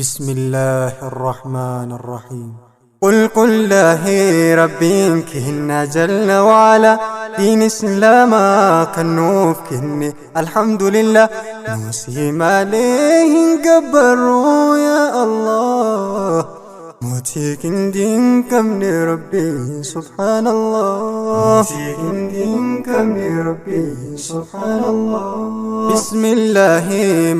بسم الله الرحمن الرحيم. قل قل له ربي كهن جل وعلا دين إسلام كنوف كهن الحمد لله نوسي ماليه قبروا يا الله موتيك دين كم ربي سبحان الله موتيك دين كم ربي سبحان الله. بسم الله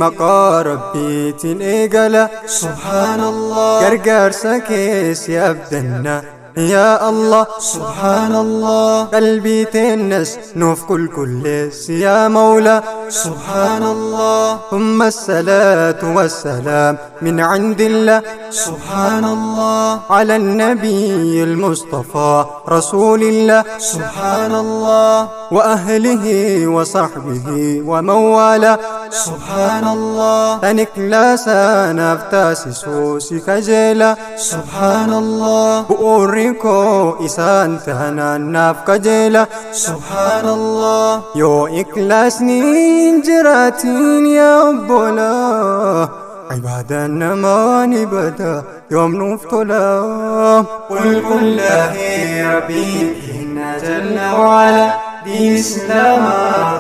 مقا ربي تنقل سبحان الله قرقر سكيس يبدنا يا الله سبحان الله قلبي تنس نوف كل كل يا مولى سبحان الله. ثم الصلاة والسلام من عند الله سبحان الله على النبي المصطفى رسول الله سبحان الله وأهله وصحبه ومن والاه سبحان الله. أنكلاس نفتاسسوس كجيلا سبحان الله بؤركو إسان تهنا ناف كجيلا سبحان الله. يو إكلاسني جراتين يا أبولا عبادنا ما نبدا يوم نفتلا. قل قل له ربي إن جل وعلا دين إسلام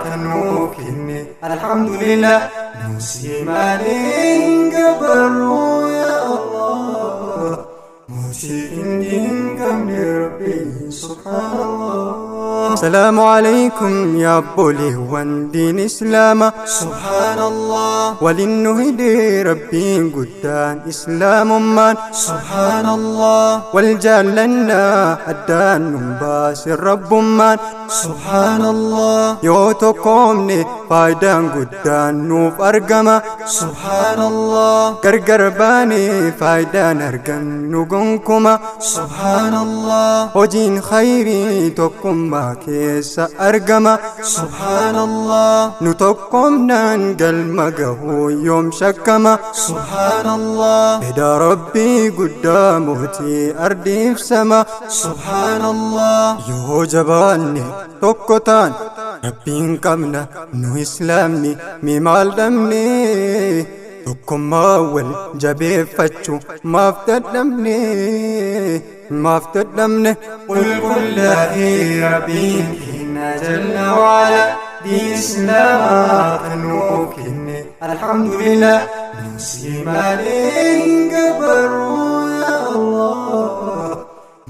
كنوكني الحمد لله نوسي مالين قبروا يا الله موتي دين كم ربي سبحان الله. السلام عليكم يا بولي وان دين إسلام سبحان الله ولنهدي ربي قدان إسلام من سبحان الله والجالنا أدان نباس الرب من سبحان الله. يوتقومني فايدان قدان نوف أرقما سبحان الله قرقرباني فايدان أرقم نقنكما سبحان الله. وجين خيري تقوم كيس أرقما سبحان الله نتقوم ننقل مقهو يوم شكما سبحان الله. إذا ربي قدامتي أردي في سما سبحان الله. يو جباني tokkotaan rabbiin qabna nu islaamni mi maal dhabne tokkummaa wal jabeeffachuu maaf dadhabne maaf dadhabne. قل قل له ربي إن جل وعلا دين إسلام كنوكني الحمد لله نوسي مالين قبروا يا الله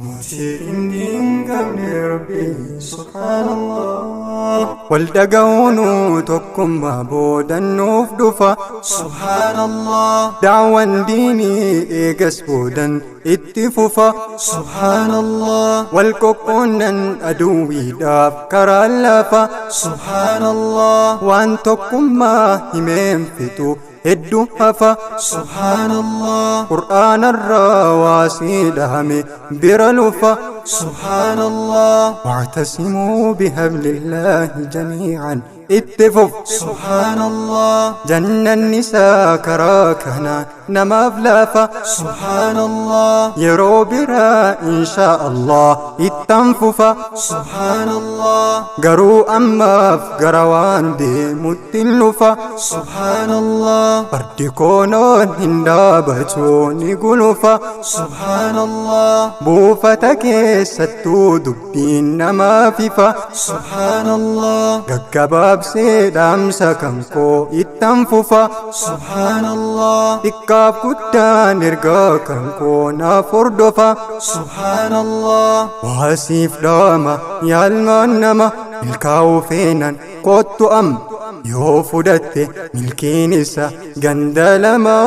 موتي دين كم ربي سبحان الله. والدقونو تكم بودا نوف دفا سبحان الله دعوان ديني إيقس بودا اتففا سبحان الله. والكوكونا أدوي داف كرالافا سبحان الله وان تكم ما همين فتو هدو هفا سبحان الله. قرآن الرواسي دهمي برلفا سبحان الله. واعتصموا بحبل الله جميعا اتفف سبحان الله. جنة النساء كراكنا نمافلافا سبحان الله. يرو برا إن شاء الله اتنففا سبحان الله. قرو أما فقروان دي متلفا سبحان الله. بردكونون هندابتوني قلفا سبحان الله. بوفتك ستو دبين نماففا سبحان الله. ققباب سيدامسا كنكو اتنففا سبحان الله. تكاب كتان ارقا كنكو نافردفا سبحان الله. واسيف داما يالمانما ملكاو فينان قوتو أم يوفدت ملكينسا غندلما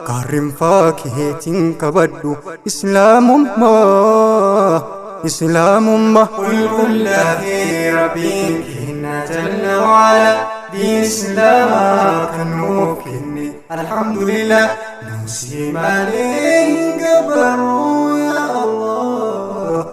قارن فاكهتين كبدو إسلام ما إسلام ما. قل قل له ربي إن جل وعلا دين إسلام كنوكني الحمد لله نوسي مالين قبروا يا الله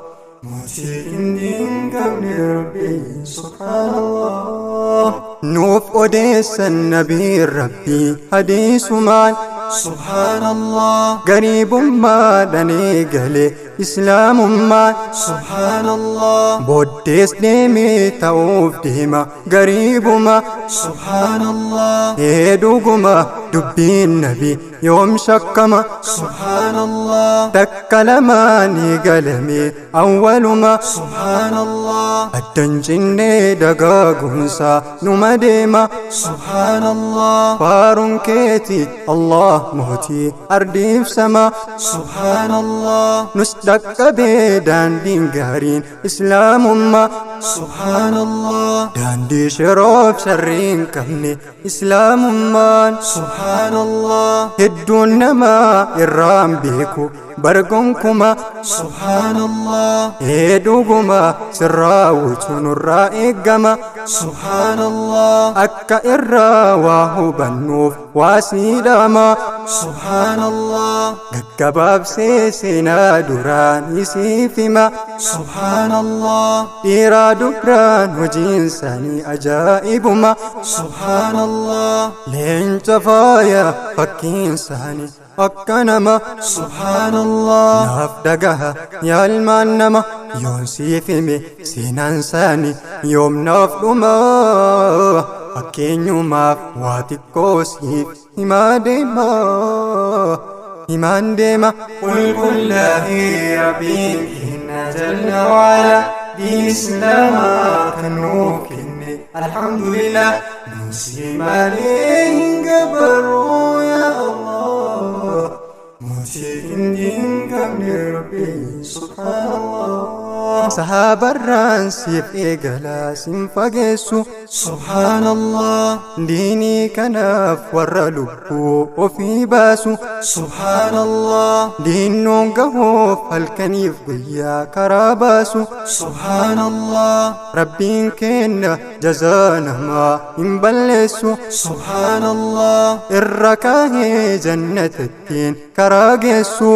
موتي دين كم ربي سبحان الله. نوف أوديس النبي ربي حديث مان سبحان الله قريب ما دني قلي إسلام ما سبحان الله. بوديس ديمي توف ديما قريب ما سبحان الله. يدوغما دبي النبي Yoom shakkama? Subhanallah. Takka lamaanii galame awwaluma. Subhanallah. Addan cinnee dagaagunsaa numa deema. Subhanallah. Faaruun keeti Allah mootii ardiif sama. Subhanallah. Nus dhaqqabee daandiin gaariin islaamummaa. Subhanallah. Daandii shiroof sharriin qabne islaamummaan. Subhanallah. Hedduun namaa irraan beeku bargonkuma. Subhanallah. Ee dhuguma sirraa wutu nurraa eeggama. Subhanallah. Akka irraa waa hubannuuf waa siidhama. Subhanallah. Gaggabaabsee seenaa duraan isiif hima. Subhanallah. Dhiiraa dubraan hojiin isaanii ajaa'ibuma. Subhanallah. Leenca faaya fakkiin isaanii akka nama. Subhanallah. Naaf dhagaha yaa ilmaan nama, yoon siif hime seenaan isaanii yoom naaf dhuma? Fakkeenyumaaf waa xiqqoo siif himaa deema. Himaan deema. Qulqullaa'ee Rabbiin kenna jalla wala, diin islaamaa kan nuuf kenne alhamdulillah. Nusi malee hin gabbarru yaa Allah, mootii hin qabne Rabbiin subhanallah. Sahaabarraan siif eegalaa sin fageessu. Subhanallah. Diinii kanaaf warra lubbuu ofii baasu. Subhanallah. Diinnoon gahuuf halkaniif guyyaa karaa baasu. Subhanallah. Rabbiin kenna jazaa namaa hin balleessu. Subhanallah. Irra kaahee jannatattiin karaa geessu.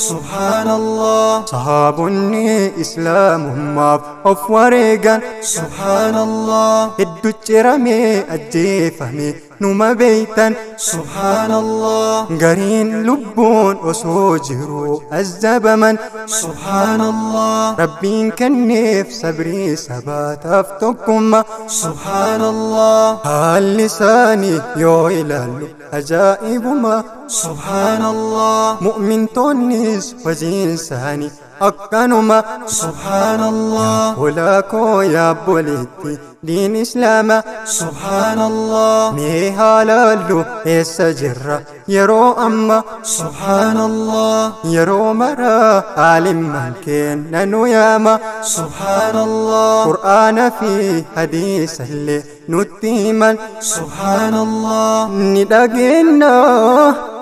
Subhanallah. Sahaabonni islaamummaaf of wareegan. Subhanallah. Hedduu ciramee ajjeefame numa beeytan. Subhanallah. Gariin lubbuun osoo jiruu azzabaman. Subhanallah. Rabbiin kenneef sabrii sabaataaf tokkummaa. Subhanallah. Haalli isaanii yoo ilaallu ajaa'ibuma. Subhanallah. Mu'mintoonnis hojiin isaanii akkanuma. Subhanallah. Holaa koo yaabboleetti diin islaama. Subhanallah. Mee haalaallu eessa jirra yeroo amma? Subhanallah. Yeroo maraa aalimman kenna nu yaama. Subhanallah. Qur'aana fi hadiisa illee nutti himan. Subhanallah. Ni dhageenna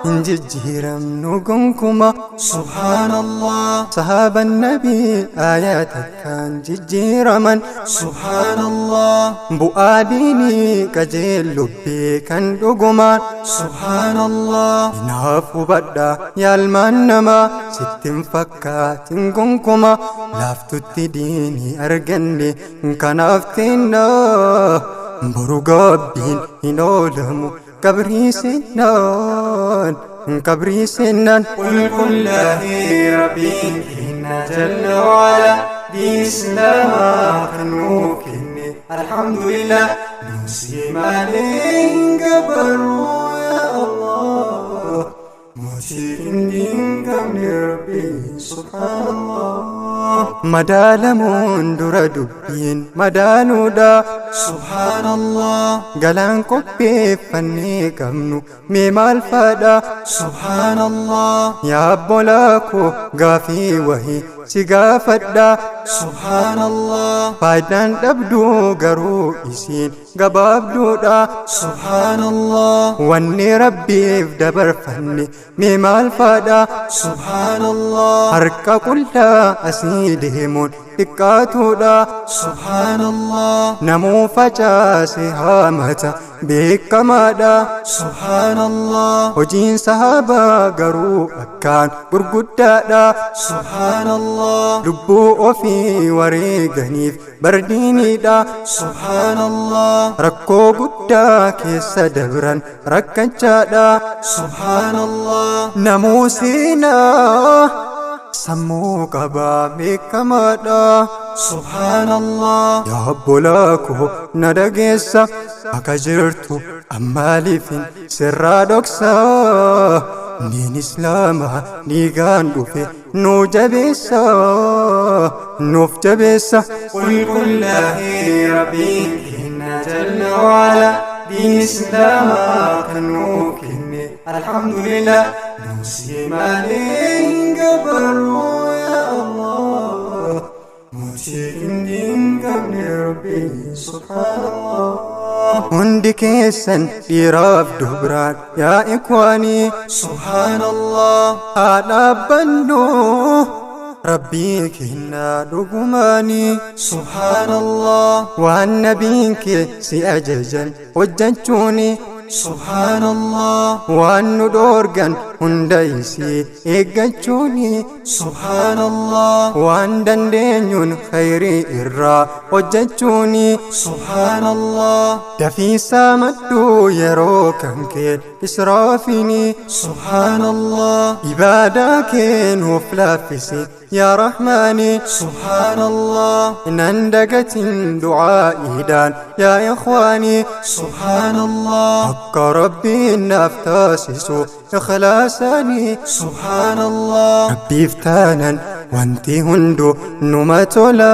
hin jijjiiramnu gonkuma. Subhanallah. Sahaaban nabii aayaa takkaan jijjiiraman. Subhanallah. Bu'aa diinii qajeellubbii kan dhugumaan. Subhanallah. Naaf hubadha yaalmaan namaa, sittin fakkaatin gonkuma. Laaftutti diinii arganne kanaaf teenna, boru gaabbiin hin oolamu qabrii seennaan, qabrii seennaan. Qulqullaa'ee Rabbiin kenna jalla wala, diin islaamaa kan nuuf kenne alhamdulillah. Nusi malee hin gabbarru yaa Allah, mootii hin qabne Rabbiin subhanallah. Madaalamuun dura dubbiin madaaluudha. Subhanallah. Galaan qopheeffannee qabnu mee maal fadha? Subhanallah. Yaa obbolaa koo, gaafii wahii si gaafadha. Subhanallah. Faayidaan dhabduu garuu isiin gabaabduudha. Subhanallah. Wanni rabbiif dabarfanne mee maal fadha? Subhanallah. Harka qullaa asii deemuun xiqqaatuudha. Subhanallah. Namuu facaase haamata beekamaadha. Subhanallah. Hojiin sahaabaa garuu akkaan gurguddaadha. Subhanallah. Lubbuu ofii wareeganiif bardiiniidha. Subhanallah. Rakkoo guddaa keessa dabran rakkachaadha. Subhanallah. Namuu seenaa sammuu qabaa beekamaadha. Subhanallah. Yaa obbolaa koo, na dhageessa akka jirtu ammaaliifin sirraa dhoksaa? Diin Islaamaa dhiigaan dhufe nu jabeessa, nuuf jabeessa. Qulqullaa'ee Rabbiin kenna jalla waala, diin Islaamaa kan nuu kenne alhamdulillah. Nusi malee hin gabarru yaa Allah, mootii hin qabne Rabbiin subhaanallah. Hundi keessan dhiiraaf dubraan yaa ikwaanii, Subhaanallah, haa dhaabbannu Rabbii kennaa dhugumaanii. Subhaanallah, waan nabiin kee si ajajan hojjechuuni, Subhaanallah, waan nu dhoorgan hunda isii eeggachuuni, Subhaanallah, waan dandeenyuun khayrii irraa hojjechuuni. Subhaanallah, dafiisaa madduu yeroo kan kee israafini. Subhaanallah, ibaadaa kee nuuf laaffisi yaa Rahmaani. Subhaanallah, nan dagatin du'aa'iidhaan yaa ikhwaanii. Subhaanallah, akka Rabbiin naaf taasisu ikhlaasaanii. Subhaanallah, Rabbiif taanan wanti hundu numa tola,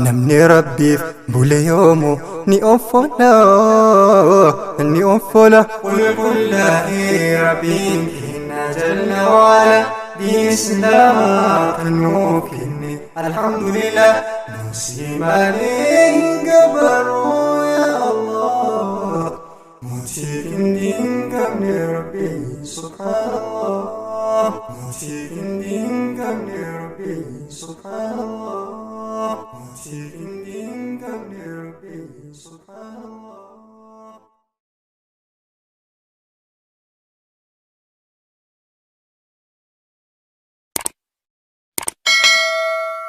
namni Rabbiif bule yoomu ni offola, ni offola. Qulqullaa'ee Rabbiin kenna jalla waala, diin Islaamaa kan nuu kenne alhamdulillah. Nusi malee hin gabarru yaa Allah, mootii hin qabne Rabbiin subhaanallah. Mootii hin qabne Rabbiin subhaanallah. Mootii hin qabne Rabbiin subhaanallah.